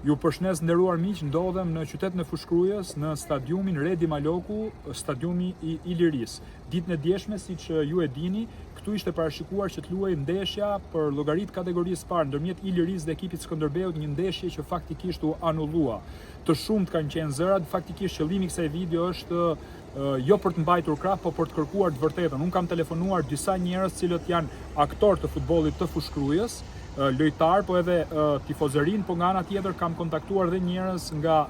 Ju përshëndes nderuar miq, ndodhem në qytetin e Fushë-Krujës, në stadiumin Redi Maloku, stadiumi i Ilirisë. Ditën e djeshme, siç ju e dini, këtu ishte parashikuar që të luhej ndeshja për llogari të kategorisë së parë ndërmjet Ilirisë dhe ekipit Skënderbeut, një ndeshje që faktikisht u anullua. Të shumtë kanë qenë zërat, faktikisht qëllimi i kësaj video është jo për të mbajtur krah, po për të kërkuar të vërtetën. Unë kam telefonuar disa njerëz të cilët janë aktorë të futbollit të Fushë-Krujës, lojtarë, po edhe tifozerinë, po nga ana tjetër kam kontaktuar dhe njerëz nga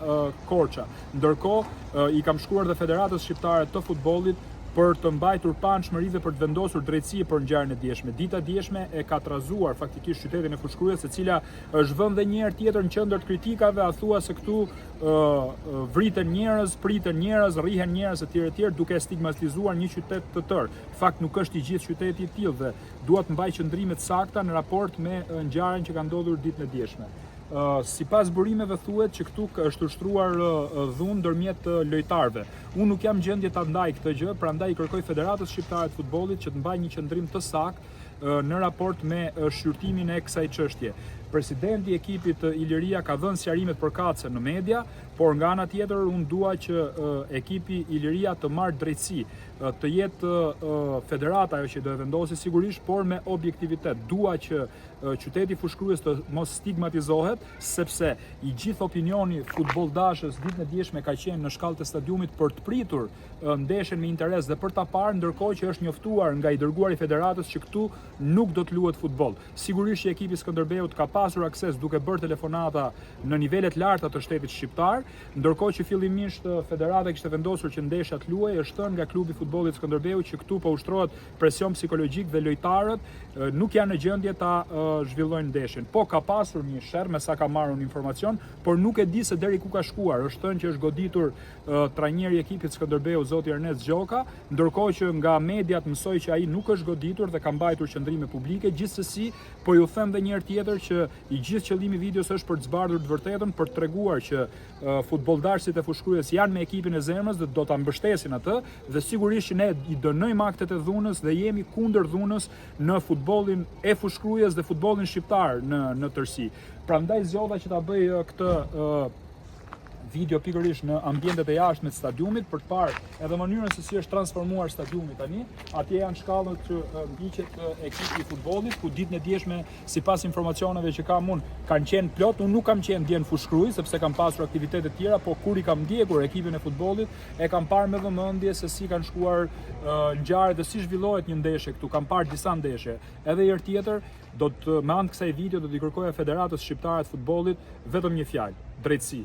Korça. Ndërkohë, i kam shkruar dhe Federatës Shqiptare të Futbollit për të mbajtur paanshmëri dhe për të vendosur drejtësi për ngjarjen e djeshme. Dita e djeshme e ka trazuar faktikisht qytetin e Fushë-Krujës, e cila është vënë dhe një herë tjetër në qendër të kritikave, a thua se këtu vriten njerëz, priten njerëz, rrihen njerëz etj etj, duke stigmatizuar një qytet të tërë. Në fakt nuk është i gjithë qyteti i tillë dhe dua të mbaj qëndrime të sakta në raport me ngjarjen që ka ndodhur ditën e djeshme. Sipas burimeve thuhet që këtu është ushtruar dhunë ndërmjet lojtarëve. Unë nuk jam në gjendje ta ndaj këtë gjë, prandaj i kërkoj Federatës Shqiptare të Futbollit që të mbajë një qëndrim të saktë në raport me shqyrtimin e kësaj çështje. Presidenti i ekipit Iliria ka dhënë sqarimet përkatëse në media, por nga ana tjetër unë dua që ekipi Iliria të marrë drejtësi, të jetë federata ajo që do e vendosi sigurisht, por me objektivitet. Dua që qyteti i Fushë-Krujës të mos stigmatizohet, sepse i gjithë opinioni futbolldashës ditën e djeshme ka qenë në shkallët e stadiumit për të pritur ndeshjen me interes dhe për ta parë, ndërkohë që është njoftuar nga i dërguari i federatës që këtu nuk do të luhet futboll. Sigurisht që ekipi i Skënderbeut ka pasur akses duke bërë telefonata në nivele të larta të shtetit shqiptar, ndërkohë që fillimisht federata kishte vendosur që ndeshja të luhej, është thënë nga klubi i futbollit Skënderbeu që këtu po ushtrohet presion psikologjik dhe lojtarët nuk janë në gjendje ta zhvillojnë ndeshjen. Po ka pasur një sherr me sa kam marrë unë informacion, por nuk e di se deri ku ka shkuar. Është thënë që është goditur trajneri i ekipit Skënderbeu, zoti Ernest Gjoka, ndërkohë që nga mediat mësoj që ai nuk është goditur dhe ka mbajtur qëndrime publike. Gjithsesi, po ju them dhe një herë tjetër që i gjithë qëllimi i videos është për të zbardhur të vërtetën, për të treguar që futbolldashësit e Fushë-Krujës janë me ekipin e zemrës dhe do ta mbështesin atë dhe sigurisht që ne i dënojmë aktet e dhunës dhe jemi kundër dhunës në futbollin e Fushë-Krujës dhe futbollin shqiptar në në tërësi. Prandaj zgjodha që ta bëj këtë video pikërisht në ambientet e jashtme të stadiumit për të parë edhe mënyrën se si është transformuar stadiumi tani. Atje janë shkallët që ngjitet ekipi i futbollit, ku ditën e djeshme sipas informacioneve që kam unë kanë qenë plot. Unë nuk kam qenë dje në Fushë-Krujë sepse kam pasur aktivitete të tjera, po kur i kam ndjekur ekipin e futbollit, e kam parë me vëmendje se si kanë shkuar ngjarjet dhe si zhvillohet një ndeshje këtu. Kam parë disa ndeshje. Edhe një herë tjetër, do të me anë të kësaj video do t'i kërkoja Federatës Shqiptare të Futbollit vetëm një fjalë, drejtësi.